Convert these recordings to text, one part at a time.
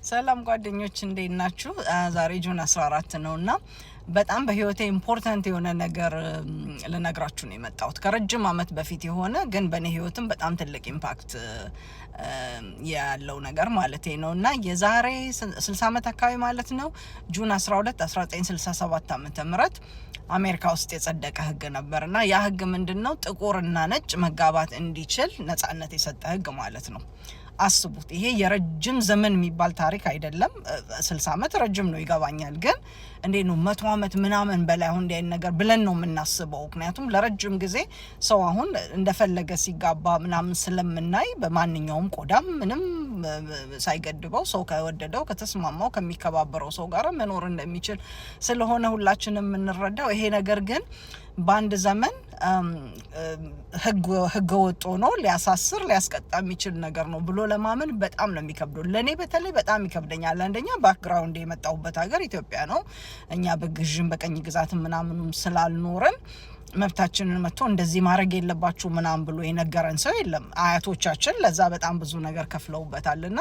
ሰላም ጓደኞች፣ እንዴት ናችሁ? ዛሬ June 14 ነው እና በጣም በህይወቴ important የሆነ ነገር ልነግራችሁ ነው የመጣሁት። ከረጅም አመት በፊት የሆነ ግን በእኔ ህይወትም በጣም ትልቅ impact ያለው ነገር ማለት ነው። እና የዛሬ 60 ዓመት አካባቢ ማለት ነው፣ June 12 1967 ዓመተ ምህረት አሜሪካ ውስጥ የጸደቀ ህግ ነበር። እና ያ ህግ ምንድን ነው? ጥቁርና ነጭ መጋባት እንዲችል ነጻነት የሰጠ ህግ ማለት ነው። አስቡት። ይሄ የረጅም ዘመን የሚባል ታሪክ አይደለም። 60 ዓመት ረጅም ነው፣ ይገባኛል። ግን እንዴት ነው 100 ዓመት ምናምን በላይ አሁን እንዲህ አይነት ነገር ብለን ነው የምናስበው። ምክንያቱም ለረጅም ጊዜ ሰው አሁን እንደፈለገ ሲጋባ ምናምን ስለምናይ፣ በማንኛውም ቆዳም ምንም ሳይገድበው ሰው ከወደደው፣ ከተስማማው፣ ከሚከባበረው ሰው ጋር መኖር እንደሚችል ስለሆነ ሁላችንም የምንረዳው፣ ይሄ ነገር ግን በአንድ ዘመን ህገ ወጥ ሆኖ ሊያሳስር ሊያስቀጣ የሚችል ነገር ነው ብሎ ለማመን በጣም ነው የሚከብደው። ለእኔ በተለይ በጣም ይከብደኛል። አንደኛ background የመጣሁበት ሀገር ኢትዮጵያ ነው። እኛ በግዥም በቀኝ ግዛትም ምናምኑም ስላልኖርን መብታችንን መጥቶ እንደዚህ ማድረግ የለባችሁ ምናምን ብሎ የነገረን ሰው የለም። አያቶቻችን ለዛ በጣም ብዙ ነገር ከፍለውበታል። እና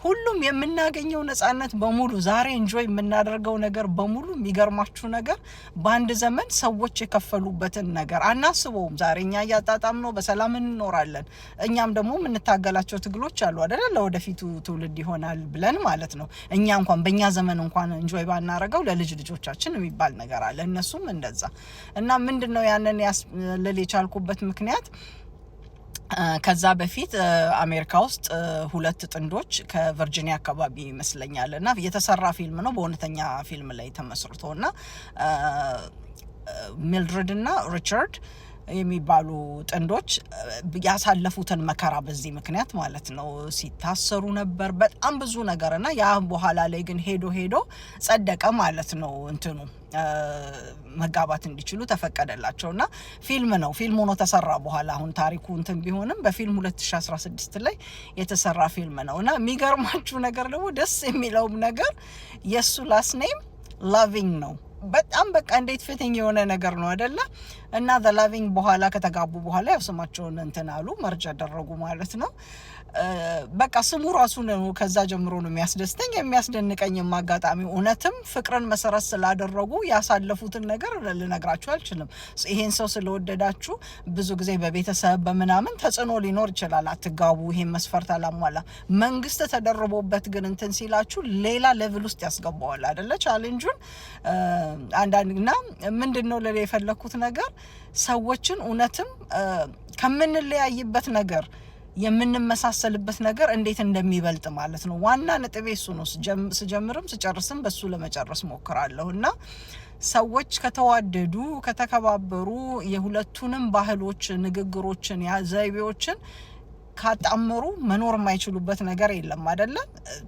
ሁሉም የምናገኘው ነጻነት በሙሉ፣ ዛሬ enjoy የምናደርገው ነገር በሙሉ፣ የሚገርማችሁ ነገር በአንድ ዘመን ሰዎች የከፈሉበትን ነገር አናስበውም። ዛሬ እኛ እያጣጣም ነው፣ በሰላም እንኖራለን። እኛም ደግሞ የምንታገላቸው ትግሎች አሉ አደለ? ለወደፊቱ ትውልድ ይሆናል ብለን ማለት ነው። እኛ እንኳን በእኛ ዘመን እንኳን enjoy ባናረገው ለልጅ ልጆቻችን የሚባል ነገር አለ። እነሱም እንደዛ። እና ምንድን ነው ያንን ልል የቻልኩበት ምክንያት፣ ከዛ በፊት አሜሪካ ውስጥ ሁለት ጥንዶች ከቨርጂኒያ አካባቢ ይመስለኛል እና የተሰራ ፊልም ነው በእውነተኛ ፊልም ላይ ተመስርቶ። እና ሚልድረድ እና ሪቻርድ የሚባሉ ጥንዶች ያሳለፉትን መከራ በዚህ ምክንያት ማለት ነው፣ ሲታሰሩ ነበር፣ በጣም ብዙ ነገር። እና ያ በኋላ ላይ ግን ሄዶ ሄዶ ጸደቀ ማለት ነው። እንትኑ መጋባት እንዲችሉ ተፈቀደላቸው። እና ፊልም ነው፣ ፊልም ሆኖ ተሰራ። በኋላ አሁን ታሪኩ እንትን ቢሆንም በፊልም 2016 ላይ የተሰራ ፊልም ነው። እና የሚገርማችሁ ነገር ደግሞ ደስ የሚለውም ነገር የእሱ last name Loving ነው። በጣም በቃ እንዴት fitting የሆነ ነገር ነው አይደለ? እና the Loving በኋላ ከተጋቡ በኋላ ያው ስማቸውን እንትን አሉ፣ merge አደረጉ ማለት ነው። በቃ ስሙ ራሱ ነው ከዛ ጀምሮ ነው የሚያስደስተኝ የሚያስደንቀኝም አጋጣሚ። እውነትም ፍቅርን መሰረት ስላደረጉ ያሳለፉትን ነገር ልነግራችሁ አልችልም። ይሄን ሰው ስለወደዳችሁ ብዙ ጊዜ በቤተሰብ በምናምን ተጽዕኖ ሊኖር ይችላል። አትጋቡ፣ ይሄን መስፈርት አላሟላ፣ መንግስት ተደርቦበት ግን እንትን ሲላችሁ ሌላ level ውስጥ ያስገባዋል አደለ challenge ኡን አንዳንድ። እና ምንድን ነው ልል የፈለግኩት ነገር፣ ሰዎችን እውነትም ከምንለያይበት ነገር የምንመሳሰልበት ነገር እንዴት እንደሚበልጥ ማለት ነው። ዋና ነጥቤ እሱ ነው። ስጀምርም ስጨርስም በሱ ለመጨረስ ሞክራለሁ። እና ሰዎች ከተዋደዱ፣ ከተከባበሩ፣ የሁለቱንም ባህሎች፣ ንግግሮችን፣ ዘይቤዎችን ካጣመሩ መኖር የማይችሉበት ነገር የለም አይደለ?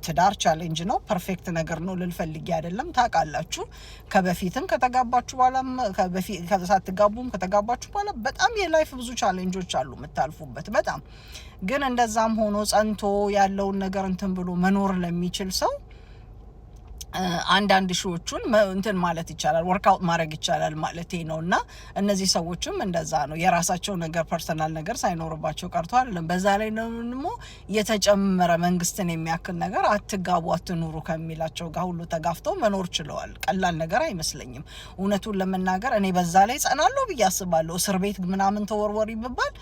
ትዳር challenge ነው። Perfect ነገር ነው ልል ፈልጌ አይደለም። ታውቃላችሁ፣ ከበፊትም ከተጋባችሁ በኋላም፣ ሳትጋቡም ከተጋባችሁ በኋላ በጣም የ life ብዙ challenge ኦች አሉ የምታልፉበት። በጣም ግን እንደዛም ሆኖ ጸንቶ ያለውን ነገር እንትን ብሎ መኖር ለሚችል ሰው አንዳንድ ሺዎቹን እንትን ማለት ይቻላል፣ work out ማድረግ ይቻላል ማለት ነው። እና እነዚህ ሰዎችም እንደዛ ነው። የራሳቸው ነገር personal ነገር ሳይኖርባቸው ቀርቶ አይደለም። በዛ ላይ ደግሞ የተጨመረ መንግስትን የሚያክል ነገር አትጋቡ፣ አትኑሩ ከሚላቸው ጋር ሁሉ ተጋፍተው መኖር ችለዋል። ቀላል ነገር አይመስለኝም። እውነቱን ለመናገር እኔ በዛ ላይ ጸናለሁ ብዬ አስባለሁ። እስር ቤት ምናምን ተወርወሪ ብባል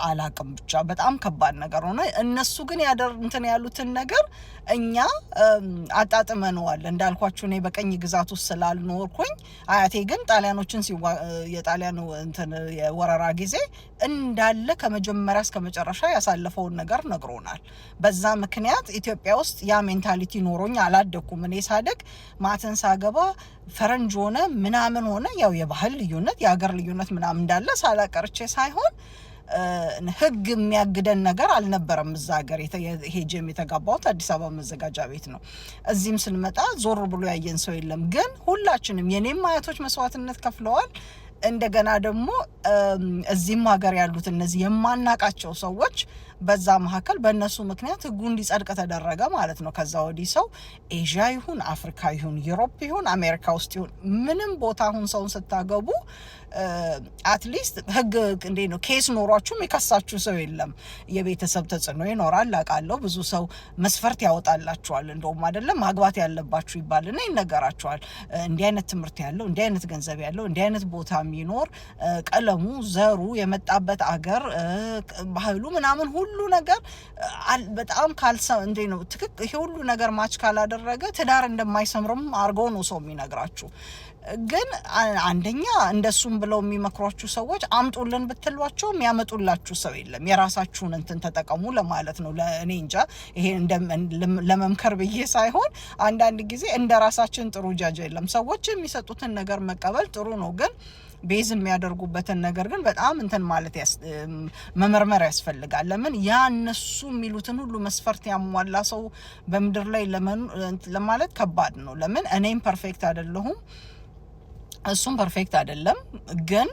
አላቅም፣ ብቻ በጣም ከባድ ነገር ሆነ። እነሱ ግን ያደር እንትን ያሉትን ነገር እኛ አጣጥመነዋል። እንዳልኳችሁ እኔ በቀኝ ግዛት ውስጥ ስላልኖርኩኝ፣ አያቴ ግን ጣሊያኖችን የጣሊያኑ እንትን የወረራ ጊዜ እንዳለ ከመጀመሪያ እስከ መጨረሻ ያሳለፈውን ነገር ነግሮናል። በዛ ምክንያት ኢትዮጵያ ውስጥ ያ mentality ኖሮኝ አላደግኩም። እኔ ሳደግ ማትን ሳገባ ፈረንጅ ሆነ ምናምን ሆነ ያው የባህል ልዩነት፣ የሀገር ልዩነት ምናምን እንዳለ ሳላቀርቼ ሳይሆን ህግ የሚያግደን ነገር አልነበረም። እዛ ሀገር ሄጄም የተጋባሁት አዲስ አበባ መዘጋጃ ቤት ነው። እዚህም ስንመጣ ዞር ብሎ ያየን ሰው የለም። ግን ሁላችንም የኔም አያቶች መስዋዕትነት ከፍለዋል። እንደገና ደግሞ እዚህም ሀገር ያሉት እነዚህ የማናቃቸው ሰዎች በዛ መካከል በእነሱ ምክንያት ህጉ እንዲጸድቅ ተደረገ ማለት ነው። ከዛ ወዲህ ሰው ኤዥያ ይሁን፣ አፍሪካ ይሁን፣ Europe ይሁን፣ አሜሪካ ውስጥ ይሁን፣ ምንም ቦታ አሁን ሰውን ስታገቡ at least ህግ እንዴት ነው case ኖሯችሁም የከሳችሁ ሰው የለም። የቤተሰብ ተጽዕኖ ይኖራል አውቃለሁ። ብዙ ሰው መስፈርት ያወጣላችኋል። እንደውም አይደለም ማግባት ያለባችሁ ይባልና ይነገራችኋል። እንዲህ አይነት ትምህርት ያለው፣ እንዲህ አይነት ገንዘብ ያለው፣ እንዲህ አይነት ቦታ የሚኖር፣ ቀለሙ፣ ዘሩ፣ የመጣበት አገር፣ ባህሉ ምናምን ሁሉ ነገር በጣም ካልሰ እንዴ ነው ትክክ ይሄ ሁሉ ነገር match ካላደረገ ትዳር እንደማይሰምርም አድርገው ነው ሰው የሚነግራችሁ። ግን አንደኛ እንደሱም ብለው የሚመክሯችሁ ሰዎች አምጡልን ብትሏቸው የሚያመጡላችሁ ሰው የለም። የራሳችሁን እንትን ተጠቀሙ ለማለት ነው። ለእኔ እንጃ፣ ይሄ ለመምከር ብዬ ሳይሆን አንዳንድ ጊዜ እንደ ራሳችን ጥሩ ጃጅ የለም። ሰዎች የሚሰጡትን ነገር መቀበል ጥሩ ነው፣ ግን base የሚያደርጉበትን ነገር ግን በጣም እንትን ማለት መመርመር ያስፈልጋል። ለምን ያ እነሱ የሚሉትን ሁሉ መስፈርት ያሟላ ሰው በምድር ላይ ለማለት ከባድ ነው። ለምን እኔም perfect አይደለሁም፣ እሱም perfect አይደለም። ግን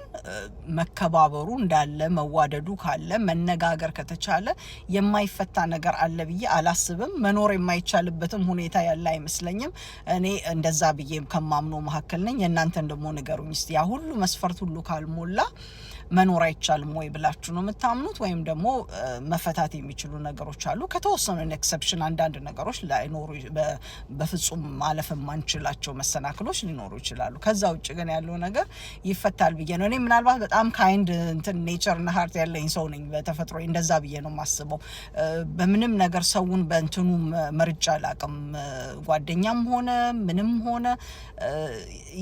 መከባበሩ እንዳለ፣ መዋደዱ ካለ፣ መነጋገር ከተቻለ የማይፈታ ነገር አለ ብዬ አላስብም። መኖር የማይቻልበትም ሁኔታ ያለ አይመስለኝም። እኔ እንደዛ ብዬ ከማምነው መካከል ነኝ። የእናንተን ደግሞ ንገሩኝ እስቲ። ያ ሁሉ መስፈርት ሁሉ ካልሞላ መኖር አይቻልም ወይ ብላችሁ ነው የምታምኑት? ወይም ደግሞ መፈታት የሚችሉ ነገሮች አሉ? ከተወሰኑ exception አንዳንድ ነገሮች ላይኖሩ፣ በፍጹም ማለፍ የማንችላቸው መሰናክሎች ሊኖሩ ይችላሉ። ከዛ ውጭ ግን ያለው ነገር ይፈታል ብዬ ነው። እኔ ምናልባት በጣም kind እንትን nature እና heart ያለኝ ሰው ነኝ በተፈጥሮ፣ እንደዛ ብዬ ነው የማስበው። በምንም ነገር ሰውን በእንትኑ መርጫ አላቅም፣ ጓደኛም ሆነ ምንም ሆነ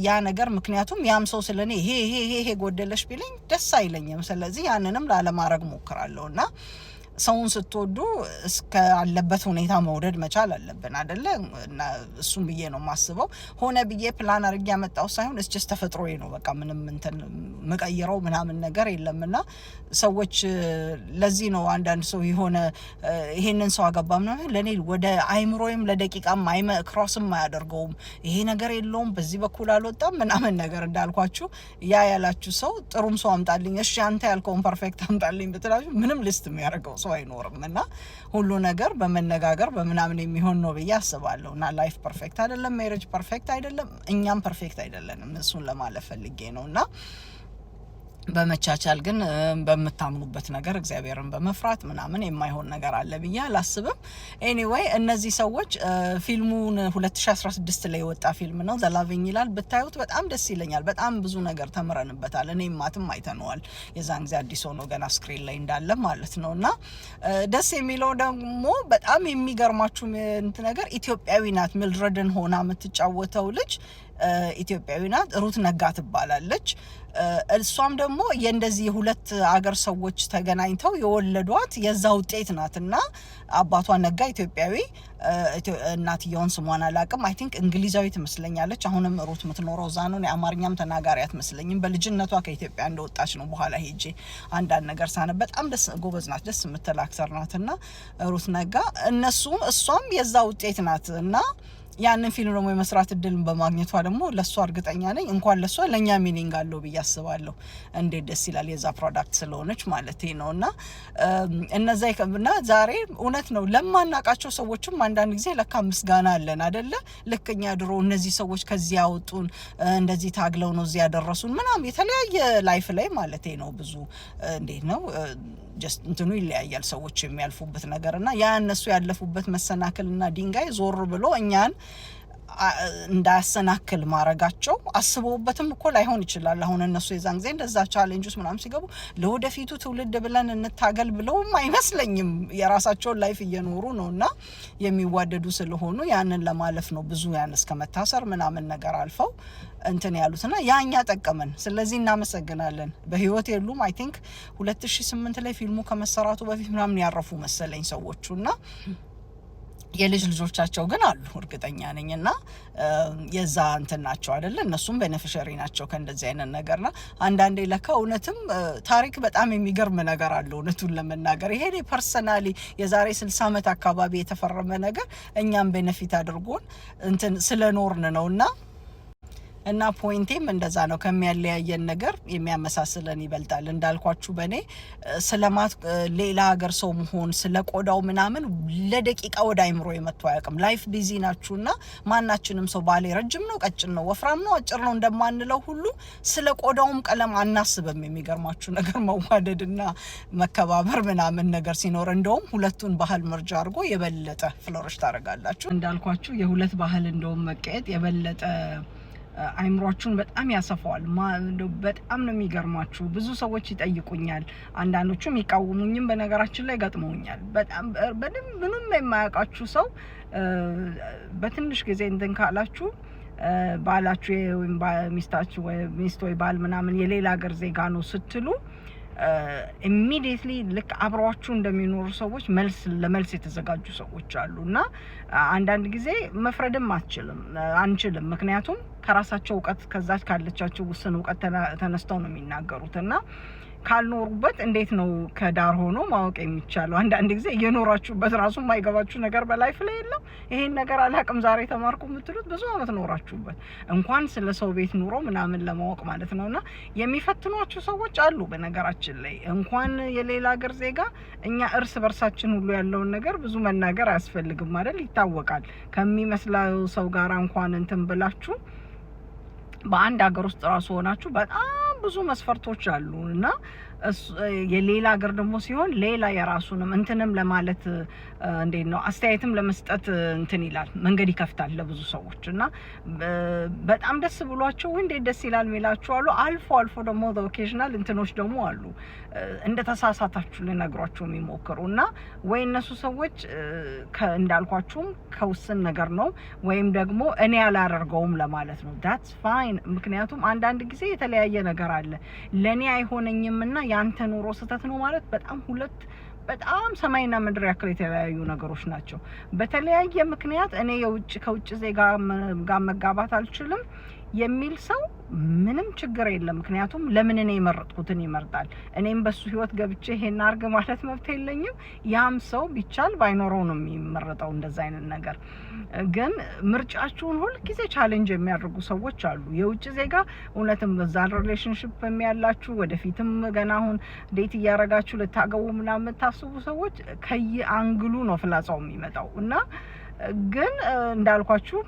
ያ ነገር፣ ምክንያቱም ያም ሰው ስለኔ ይሄ ይሄ ይሄ ይሄ ጎደለሽ ቢለኝ ደስ አይለኝም። ስለዚህ ያንንም ላለማድረግ ሞክራለሁ። እና ሰውን ስትወዱ እስከ አለበት ሁኔታ መውደድ መቻል አለብን አደለ? እና እሱም ብዬ ነው የማስበው። ሆነ ብዬ ፕላን አድርጌ ያመጣው ሳይሆን it's just ተፈጥሮዬ ነው። በቃ ምንም እንትን ምቀይረው ምናምን ነገር የለም። እና ሰዎች ለዚህ ነው አንዳንድ ሰው የሆነ ይሄንን ሰው አገባ ምናምን ለእኔ ወደ አይምሮዬም ለደቂቃም cross ም አያደርገውም። ይሄ ነገር የለውም፣ በዚህ በኩል አልወጣም ምናምን ነገር እንዳልኳችሁ ያ ያላችሁ ሰው ጥሩም ሰው አምጣልኝ፣ እሺ አንተ ያልከውን perfect አምጣልኝ ብትላችሁ ምንም list የሚያደርገው ሰው አይኖርም። እና ሁሉ ነገር በመነጋገር በምናምን የሚሆን ነው ብዬ አስባለሁ። እና life perfect አይደለም፣ marriage perfect አይደለም፣ እኛም perfect አይደለንም። እሱን ለማለት ፈልጌ ነው። እና በመቻቻል ግን በምታምኑበት ነገር እግዚአብሔርን በመፍራት ምናምን የማይሆን ነገር አለ ብዬ አላስብም። Anyway፣ እነዚህ ሰዎች ፊልሙን 2016 ላይ የወጣ ፊልም ነው፣ The Loving ይላል። ብታዩት በጣም ደስ ይለኛል። በጣም ብዙ ነገር ተምረንበታል። እኔም ማትም አይተነዋል። የዛን ጊዜ አዲስ ሆኖ ገና screen ላይ እንዳለ ማለት ነው። እና ደስ የሚለው ደግሞ በጣም የሚገርማችሁ እንትን ነገር ኢትዮጵያዊ ናት። ሚልድረድን ሆና የምትጫወተው ልጅ ኢትዮጵያዊ ናት። ሩት ነጋ ትባላለች። እሷም ደግሞ የእንደዚህ የሁለት አገር ሰዎች ተገናኝተው የወለዷት የዛ ውጤት ናት። እና አባቷ ነጋ ኢትዮጵያዊ፣ እናትየውን ስሟን አላቅም። I think እንግሊዛዊ ትመስለኛለች። አሁንም ሩት የምትኖረው እዛ ነው። የአማርኛም ተናጋሪ አትመስለኝም። በልጅነቷ ከኢትዮጵያ እንደወጣች ነው በኋላ ሄጄ አንዳንድ ነገር ሳነብ። በጣም ደስ ጎበዝ ናት፣ ደስ የምትል actor ናት። እና ሩት ነጋ እነሱም እሷም የዛ ውጤት ናት። እና ያንን ፊልም ደግሞ የመስራት እድል በማግኘቷ ደግሞ ለእሷ እርግጠኛ ነኝ እንኳን ለእሷ ለእኛ meaning አለው ብዬ አስባለሁ። እንዴት ደስ ይላል፣ የዛ product ስለሆነች ማለት ነው። እና እነዛ እና ዛሬ እውነት ነው ለማናቃቸው ሰዎችም አንዳንድ ጊዜ ለካ ምስጋና አለን አደለ? ልክ እኛ ድሮ እነዚህ ሰዎች ከዚህ ያወጡን፣ እንደዚህ ታግለው ነው እዚህ ያደረሱን ምናምን የተለያየ life ላይ ማለት ነው፣ ብዙ እንዴት ነው just እንትኑ ይለያያል ሰዎች የሚያልፉበት ነገር። እና ያ እነሱ ያለፉበት መሰናክልና ድንጋይ ዞር ብሎ እኛን እንዳያሰናክል ማድረጋቸው አስበውበትም እኮ ላይሆን ይችላል። አሁን እነሱ የዛን ጊዜ እንደዛ challenge ውስጥ ምናምን ሲገቡ ለወደፊቱ ትውልድ ብለን እንታገል ብለውም አይመስለኝም። የራሳቸውን life እየኖሩ ነው እና የሚዋደዱ ስለሆኑ ያንን ለማለፍ ነው ብዙ ያን እስከ መታሰር ምናምን ነገር አልፈው እንትን ያሉትና ያ እኛ ጠቀመን። ስለዚህ እናመሰግናለን። በህይወት የሉም። I think 2008 ላይ ፊልሙ ከመሰራቱ በፊት ምናምን ያረፉ መሰለኝ ሰዎቹ። እና የልጅ ልጆቻቸው ግን አሉ እርግጠኛ ነኝ። እና የዛ እንትን ናቸው አይደለ? እነሱም beneficiary ናቸው ከእንደዚህ አይነት ነገርና አንዳንዴ ለካ እውነትም ታሪክ በጣም የሚገርም ነገር አለው። እውነቱን ለመናገር ይሄ personally የዛሬ 60 ዓመት አካባቢ የተፈረመ ነገር እኛም benefit አድርጎን እንትን ስለኖርን ነው። እና እና point ኤም እንደዛ ነው። ከሚያለያየን ነገር የሚያመሳስለን ይበልጣል። እንዳልኳችሁ በእኔ ስለማት ሌላ ሀገር ሰው መሆን፣ ስለ ቆዳው ምናምን ለደቂቃ ወደ አይምሮ የመጥቶ አያውቅም። Life busy ናችሁና ማናችንም ሰው ባሌ ረጅም ነው፣ ቀጭን ነው፣ ወፍራም ነው፣ አጭር ነው እንደማንለው ሁሉ ስለ ቆዳውም ቀለም አናስብም። የሚገርማችሁ ነገር መዋደድና መከባበር ምናምን ነገር ሲኖር እንደውም ሁለቱን ባህል merge አድርጎ የበለጠ flourish ታደርጋላችሁ። እንዳልኳችሁ የሁለት ባህል እንደውም መቀየጥ የበለጠ አይምሯችሁን በጣም ያሰፋዋል። በጣም ነው የሚገርማችሁ። ብዙ ሰዎች ይጠይቁኛል፣ አንዳንዶቹም ይቃወሙኝም በነገራችን ላይ ገጥመውኛል። በጣም በደንብ ምንም የማያውቃችሁ ሰው በትንሽ ጊዜ እንትን ካላችሁ፣ ባላችሁ ወይም ሚስታችሁ ወይ ሚስት ወይ ባል ምናምን የሌላ ሀገር ዜጋ ነው ስትሉ immediately ልክ አብረዋችሁ እንደሚኖሩ ሰዎች መልስ ለመልስ የተዘጋጁ ሰዎች አሉ። እና አንዳንድ ጊዜ መፍረድም አትችልም አንችልም። ምክንያቱም ከራሳቸው እውቀት፣ ከዛች ካለቻቸው ውስን እውቀት ተነስተው ነው የሚናገሩት። እና ካልኖሩበት እንዴት ነው ከዳር ሆኖ ማወቅ የሚቻለው? አንዳንድ ጊዜ እየኖራችሁበት ራሱ የማይገባችሁ ነገር በ life ላይ የለም። ይሄን ነገር አላቅም፣ ዛሬ ተማርኩ የምትሉት ብዙ አመት ኖራችሁበት እንኳን ስለ ሰው ቤት ኑሮ ምናምን ለማወቅ ማለት ነው። እና የሚፈትኗችሁ ሰዎች አሉ። በነገራችን ላይ እንኳን የሌላ ሀገር ዜጋ፣ እኛ እርስ በርሳችን ሁሉ ያለውን ነገር ብዙ መናገር አያስፈልግም አይደል? ይታወቃል። ከሚመስለው ሰው ጋር እንኳን እንትን ብላችሁ በአንድ ሀገር ውስጥ ራሱ ሆናችሁ በጣም ብዙ መስፈርቶች አሉ። እና የሌላ ሀገር ደግሞ ሲሆን ሌላ የራሱንም እንትንም ለማለት፣ እንዴት ነው፣ አስተያየትም ለመስጠት እንትን ይላል፣ መንገድ ይከፍታል ለብዙ ሰዎች። እና በጣም ደስ ብሏቸው እንዴት ደስ ይላል የሚላችሁ አሉ። አልፎ አልፎ ደግሞ occasional እንትኖች ደግሞ አሉ፣ እንደ ተሳሳታችሁ ሊነግሯችሁ የሚሞክሩ። እና ወይ እነሱ ሰዎች እንዳልኳችሁም ከውስን ነገር ነው ወይም ደግሞ እኔ አላደርገውም ለማለት ነው። That's fine። ምክንያቱም አንዳንድ ጊዜ የተለያየ ነገር አለ። ለእኔ አይሆነኝም እና ያንተ ኑሮ ስህተት ነው ማለት በጣም ሁለት በጣም ሰማይና ምድር ያክል የተለያዩ ነገሮች ናቸው። በተለያየ ምክንያት እኔ የውጭ ከውጭ ዜጋ ጋር መጋባት አልችልም የሚል ሰው ምንም ችግር የለም። ምክንያቱም ለምን እኔ የመረጥኩትን ይመርጣል? እኔም በሱ ህይወት ገብቼ ይሄን አርግ ማለት መብት የለኝም። ያም ሰው ቢቻል ባይኖረው ነው የሚመረጠው እንደዛ አይነት ነገር። ግን ምርጫችሁን ሁልጊዜ challenge የሚያደርጉ ሰዎች አሉ። የውጭ ዜጋ እውነትም በዛ relationship ያላችሁ፣ ወደፊትም ገና አሁን date እያረጋችሁ ልታገቡ ምናምን የምታስቡ ሰዎች ከየ angle ኡ ነው ፍላጻው የሚመጣው። እና ግን እንዳልኳችሁ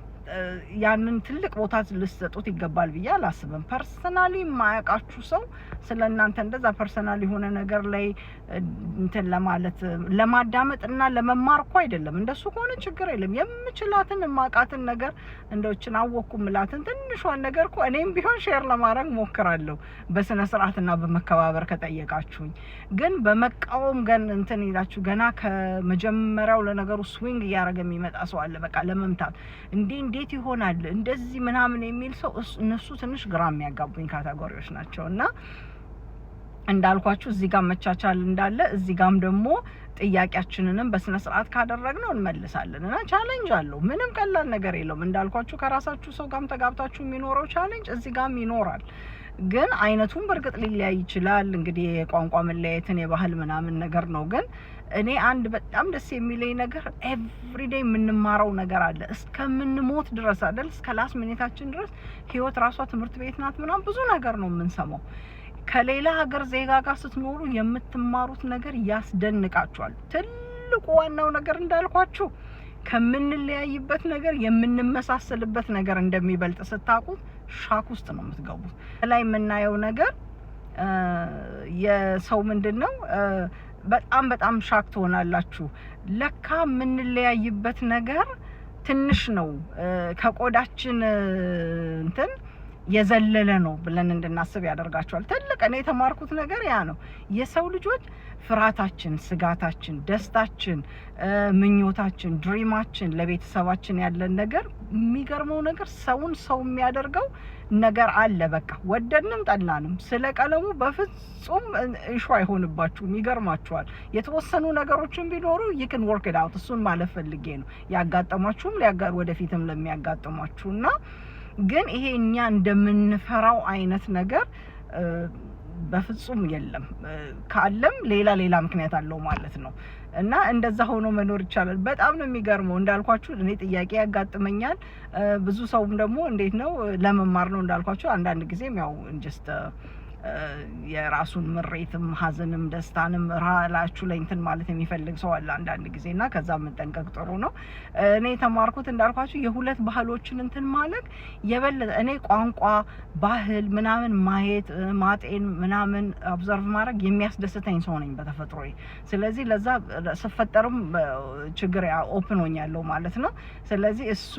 ያንን ትልቅ ቦታ ልትሰጡት ይገባል ብዬ አላስብም። Personally የማያውቃችሁ ሰው ስለ እናንተ እንደዛ personal የሆነ ነገር ላይ እንትን ለማለት፣ ለማዳመጥ እና ለመማር እኮ አይደለም። እንደሱ ከሆነ ችግር የለም። የምችላትን የማውቃትን ነገር፣ እንደዎችን አወቅኩ ምላትን ትንሿን ነገር እኮ እኔም ቢሆን share ለማድረግ ሞክራለሁ በስነ ስርዓትና በመከባበር ከጠየቃችሁኝ። ግን በመቃወም ገን እንትን ይላችሁ ገና ከመጀመሪያው ለነገሩ swing እያደረገ የሚመጣ ሰው አለ። በቃ ለመምታት እንዴ እንዴት ይሆናል እንደዚህ ምናምን የሚል ሰው፣ እነሱ ትንሽ ግራ የሚያጋቡኝ category ዎች ናቸው። እና እንዳልኳችሁ እዚህ ጋር መቻቻል እንዳለ እዚህ ጋም ደግሞ ጥያቄያችንንም በስነ ስርዓት ካደረግነው እንመልሳለን። እና challenge አለው። ምንም ቀላል ነገር የለውም። እንዳልኳችሁ ከራሳችሁ ሰው ጋርም ተጋብታችሁ የሚኖረው challenge እዚህ ጋም ይኖራል። ግን አይነቱም በእርግጥ ሊለያይ ይችላል። እንግዲህ የቋንቋ መለያየትን የባህል ምናምን ነገር ነው። ግን እኔ አንድ በጣም ደስ የሚለኝ ነገር everyday የምንማረው ነገር አለ እስከምንሞት ድረስ አይደል? እስከ last minute ኣችን ድረስ ህይወት ራሷ ትምህርት ቤት ናት ምናምን ብዙ ነገር ነው የምንሰማው። ከሌላ ሀገር ዜጋ ጋር ስትኖሩ የምትማሩት ነገር ያስደንቃችኋል። ትልቁ ዋናው ነገር እንዳልኳችሁ ከምንለያይበት ነገር የምንመሳሰልበት ነገር እንደሚበልጥ ስታውቁት shock ውስጥ ነው የምትገቡት። ላይ የምናየው ነገር የሰው ምንድን ነው፣ በጣም በጣም shock ትሆናላችሁ። ለካ የምንለያይበት ነገር ትንሽ ነው፣ ከቆዳችን እንትን የዘለለ ነው ብለን እንድናስብ ያደርጋቸዋል። ትልቅ እኔ የተማርኩት ነገር ያ ነው። የሰው ልጆች ፍርሃታችን፣ ስጋታችን፣ ደስታችን፣ ምኞታችን፣ dream ኣችን፣ ለቤተሰባችን ያለን ነገር፣ የሚገርመው ነገር ሰውን ሰው የሚያደርገው ነገር አለ። በቃ ወደድንም ጠላንም ስለ ቀለሙ በፍጹም issue አይሆንባችሁም። ይገርማችኋል። የተወሰኑ ነገሮችን ቢኖሩ you can work it out። እሱን ማለት ፈልጌ ነው። ያጋጠሟችሁም ወደፊትም ለሚያጋጥሟችሁ። እና ግን ይሄ እኛ እንደምንፈራው አይነት ነገር በፍጹም የለም። ካለም ሌላ ሌላ ምክንያት አለው ማለት ነው። እና እንደዛ ሆኖ መኖር ይቻላል። በጣም ነው የሚገርመው። እንዳልኳችሁ እኔ ጥያቄ ያጋጥመኛል። ብዙ ሰውም ደግሞ እንዴት ነው ለመማር ነው እንዳልኳችሁ። አንዳንድ ጊዜም ያው just የራሱን ምሬትም ሀዘንም ደስታንም ራላችሁ ላይ እንትን ማለት የሚፈልግ ሰው አለ አንዳንድ ጊዜ፣ እና ከዛ መጠንቀቅ ጥሩ ነው። እኔ የተማርኩት እንዳልኳችሁ የሁለት ባህሎችን እንትን ማለት የበለጠ እኔ ቋንቋ፣ ባህል ምናምን ማየት፣ ማጤን ምናምን observe ማድረግ የሚያስደስተኝ ሰው ነኝ በተፈጥሮዬ። ስለዚህ ለዛ ስፈጠርም ችግር open ሆኛለሁ ማለት ነው። ስለዚህ እሱ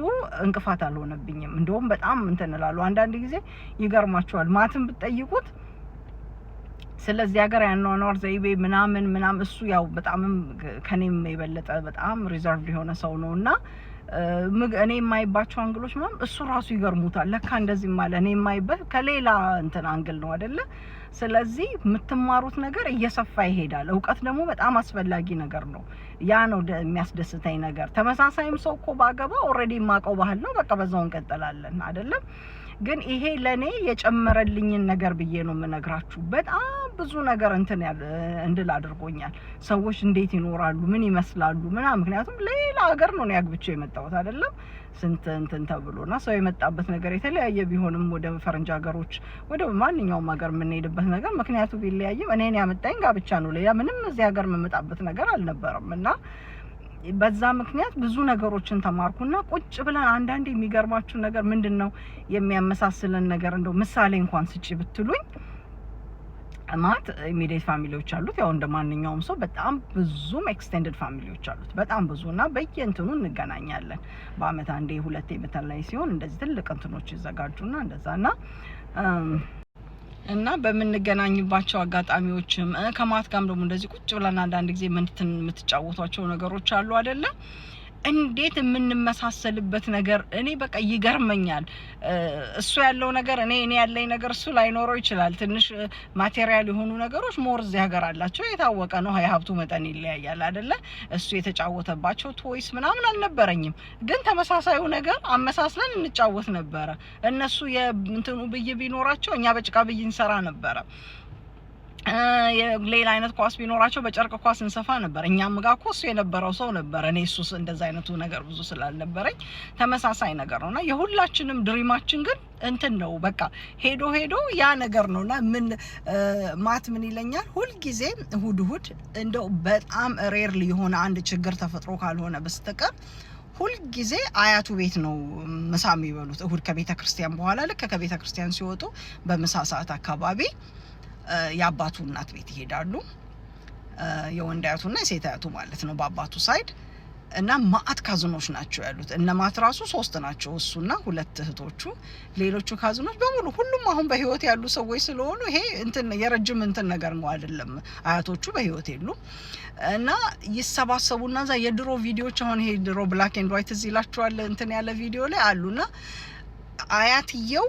እንቅፋት አልሆነብኝም። እንደውም በጣም እንትን እላለሁ። አንዳንድ ጊዜ ይገርማችኋል፣ ማትን ብትጠይቁት ስለዚህ ሀገር ያኗኗር ዘይቤ ምናምን ምናምን፣ እሱ ያው በጣምም ከኔም የበለጠ በጣም reserved የሆነ ሰው ነው እና እኔ የማይባቸው angle ኦች ምናምን እሱ ራሱ ይገርሙታል። ለካ እንደዚህ ማለት እኔ የማይበት ከሌላ እንትን angle ነው አይደለ? ስለዚህ የምትማሩት ነገር እየሰፋ ይሄዳል። እውቀት ደግሞ በጣም አስፈላጊ ነገር ነው። ያ ነው የሚያስደስተኝ ነገር። ተመሳሳይም ሰው እኮ ባገባ already የማውቀው ባህል ነው። በቃ በዛው እንቀጥላለን አይደለም? ግን ይሄ ለኔ የጨመረልኝን ነገር ብዬ ነው የምነግራችሁ። በጣም ብዙ ነገር እንትን እንድል አድርጎኛል። ሰዎች እንዴት ይኖራሉ፣ ምን ይመስላሉ ምናምን። ምክንያቱም ሌላ ሀገር ነው እኔ አግብቼ የመጣሁት አይደለም፣ ስንት እንትን ተብሎና ሰው የመጣበት ነገር የተለያየ ቢሆንም ወደ ፈረንጅ ሀገሮች ወደ ማንኛውም ሀገር የምንሄድበት ነገር ምክንያቱ ቢለያይም እኔን ያመጣኝ ጋብቻ ነው። ሌላ ምንም እዚህ ሀገር የምመጣበት ነገር አልነበረም። እና በዛ ምክንያት ብዙ ነገሮችን ተማርኩና ቁጭ ብለን አንዳንዴ የሚገርማችሁ ነገር ምንድን ነው የሚያመሳስለን ነገር እንደው ምሳሌ እንኳን ስጪ ብትሉኝ፣ ማት immediate family ዎች አሉት። ያው እንደ ማንኛውም ሰው በጣም ብዙም extended family ዎች አሉት። በጣም ብዙ፣ እና በየእንትኑ እንገናኛለን። በአመት አንዴ ሁለቴ በተለይ ሲሆን እንደዚህ ትልቅ እንትኖች ይዘጋጁና እንደዛ እና በምንገናኝባቸው አጋጣሚዎችም ከማት ጋርም ደግሞ እንደዚህ ቁጭ ብለን አንዳንድ ጊዜ የምትጫወቷቸው ነገሮች አሉ አይደለ? እንዴት የምንመሳሰልበት ነገር እኔ በቃ ይገርመኛል። እሱ ያለው ነገር እኔ ያለኝ ነገር እሱ ላይኖረው ይችላል። ትንሽ material የሆኑ ነገሮች more እዚህ ሀገር አላቸው፣ የታወቀ ነው። የሀብቱ መጠን ይለያያል አይደለ? እሱ የተጫወተባቸው toys ምናምን አልነበረኝም፣ ግን ተመሳሳዩ ነገር አመሳስለን እንጫወት ነበረ። እነሱ የእንትኑ ብይ ቢኖራቸው እኛ በጭቃ ብይ እንሰራ ነበረ። ሌላ አይነት ኳስ ቢኖራቸው በጨርቅ ኳስ እንሰፋ ነበር። እኛም ጋር እኮ እሱ የነበረው ሰው ነበር። እኔ እሱ እንደዛ አይነቱ ነገር ብዙ ስላልነበረኝ ተመሳሳይ ነገር ነውና የሁላችንም dream ኣችን ግን እንትን ነው፣ በቃ ሄዶ ሄዶ ያ ነገር ነውና ምን ማት ምን ይለኛል ሁልጊዜ እሁድ እሁድ እንደው በጣም rarely የሆነ አንድ ችግር ተፈጥሮ ካልሆነ በስተቀር ሁልጊዜ አያቱ ቤት ነው ምሳ የሚበሉት። እሁድ ከቤተ ክርስቲያን በኋላ ልክ ከቤተ ክርስቲያን ሲወጡ በምሳ ሰዓት አካባቢ የአባቱ እናት ቤት ይሄዳሉ። የወንድ አያቱና የሴት አያቱ ማለት ነው በአባቱ side፣ እና ማአት cousin ኦች ናቸው ያሉት። እነ ማት ራሱ ሶስት ናቸው፣ እሱና ሁለት እህቶቹ። ሌሎቹ cousin ኦች በሙሉ ሁሉም አሁን በህይወት ያሉ ሰዎች ስለሆኑ ይሄ እንትን የረጅም እንትን ነገር ነው አይደለም። አያቶቹ በህይወት የሉም እና ይሰባሰቡና እዛ የድሮ ቪዲዮዎች፣ አሁን ይሄ ድሮ black and white እዚህ ይላችኋል እንትን ያለ ቪዲዮ ላይ አሉና አያትየው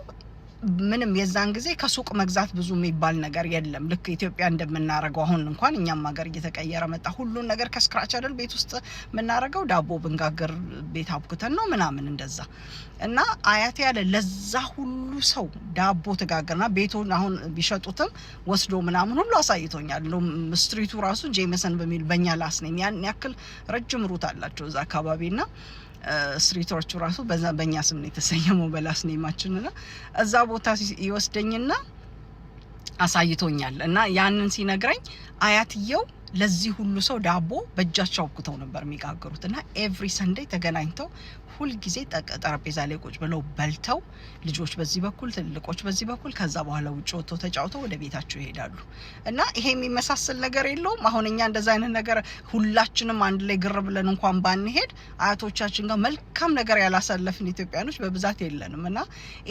ምንም የዛን ጊዜ ከሱቅ መግዛት ብዙ የሚባል ነገር የለም። ልክ ኢትዮጵያ እንደምናረገው አሁን እንኳን እኛም ሀገር እየተቀየረ መጣ። ሁሉን ነገር ከ scratch አይደል ቤት ውስጥ የምናረገው፣ ዳቦ ብንጋግር ቤት አብኩተን ነው ምናምን እንደዛ። እና አያቴ ያለ ለዛ ሁሉ ሰው ዳቦ ትጋግርና ቤቱን አሁን ቢሸጡትም ወስዶ ምናምን ሁሉ አሳይቶኛል። እንደውም street ኡ ራሱ ጄመሰን በሚል በእኛ last name ያን ያክል ረጅም root አላቸው እዛ አካባቢ፣ እና street ኦቹ ራሱ በዛ በእኛ ስም ነው የተሰየመው በ last name ኣችን። እና እዛ ቦታ ይወስደኝና አሳይቶኛል። እና ያንን ሲነግረኝ አያትየው ለዚህ ሁሉ ሰው ዳቦ በእጃቸው አብኩተው ነበር የሚጋግሩት። እና every Sunday ተገናኝተው ሁልጊዜ ጠረጴዛ ላይ ቁጭ ብለው በልተው፣ ልጆች በዚህ በኩል፣ ትልልቆች በዚህ በኩል፣ ከዛ በኋላ ውጭ ወጥተው ተጫውተው ወደ ቤታቸው ይሄዳሉ። እና ይሄ የሚመሳሰል ነገር የለውም። አሁን እኛ እንደዛ አይነት ነገር ሁላችንም አንድ ላይ ግር ብለን እንኳን ባንሄድ አያቶቻችን ጋር መልካም ነገር ያላሳለፍን ኢትዮጵያኖች በብዛት የለንም። እና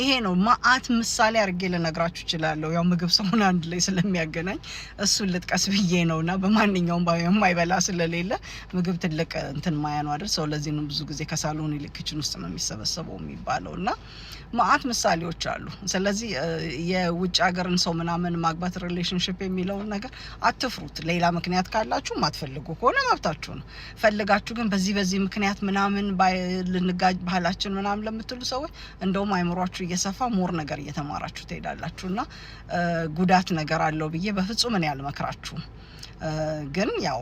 ይሄ ነው፣ ማአት ምሳሌ አድርጌ ልነግራችሁ እችላለሁ። ያው ምግብ ሰውን አንድ ላይ ስለሚያገናኝ እሱን ልጥቀስ ብዬ ነው። እና በማንኛውም የማይበላ ስለሌለ ምግብ ትልቅ እንትን ማያ ነው አይደል? ሰው ለዚህ ነው ብዙ ጊዜ ከሳሎን ይልቅ kitchen ውስጥ ነው የሚሰበሰበው የሚባለው። እና ማአት ምሳሌዎች አሉ። ስለዚህ የውጭ ሀገርን ሰው ምናምን ማግባት relationship የሚለውን ነገር አትፍሩት። ሌላ ምክንያት ካላችሁ ማትፈልጉ ከሆነ መብታችሁ ነው። ፈልጋችሁ ግን በዚህ በዚህ ምክንያት ምናምን ልንጋጭ ባህላችን ምናምን ለምትሉ ሰዎች እንደውም አይምሯችሁ እየሰፋ more ነገር እየተማራችሁ ትሄዳላችሁ። እና ጉዳት ነገር አለው ብዬ በፍጹም እኔ አልመክራችሁም። ግን ያው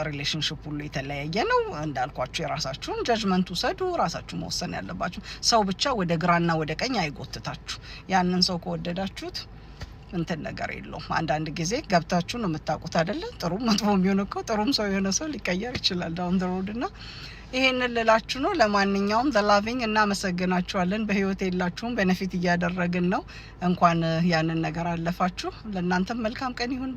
relationship ሁሉ የተለያየ ነው እንዳልኳችሁ፣ የራሳችሁን judgment ውሰዱ። ራሳችሁ መወሰን ያለባችሁ። ሰው ብቻ ወደ ግራና ወደ ቀኝ አይጎትታችሁ። ያንን ሰው ከወደዳችሁት እንትን ነገር የለውም። አንዳንድ ጊዜ ገብታችሁ ነው የምታውቁት አይደለ? ጥሩም መጥፎ የሚሆን እኮ፣ ጥሩም ሰው የሆነ ሰው ሊቀየር ይችላል down the road። እና ይሄንን ልላችሁ ነው። ለማንኛውም The Loving እናመሰግናችኋለን። በህይወት የላችሁም፣ benefit እያደረግን ነው። እንኳን ያንን ነገር አለፋችሁ። ለእናንተም መልካም ቀን ይሁን።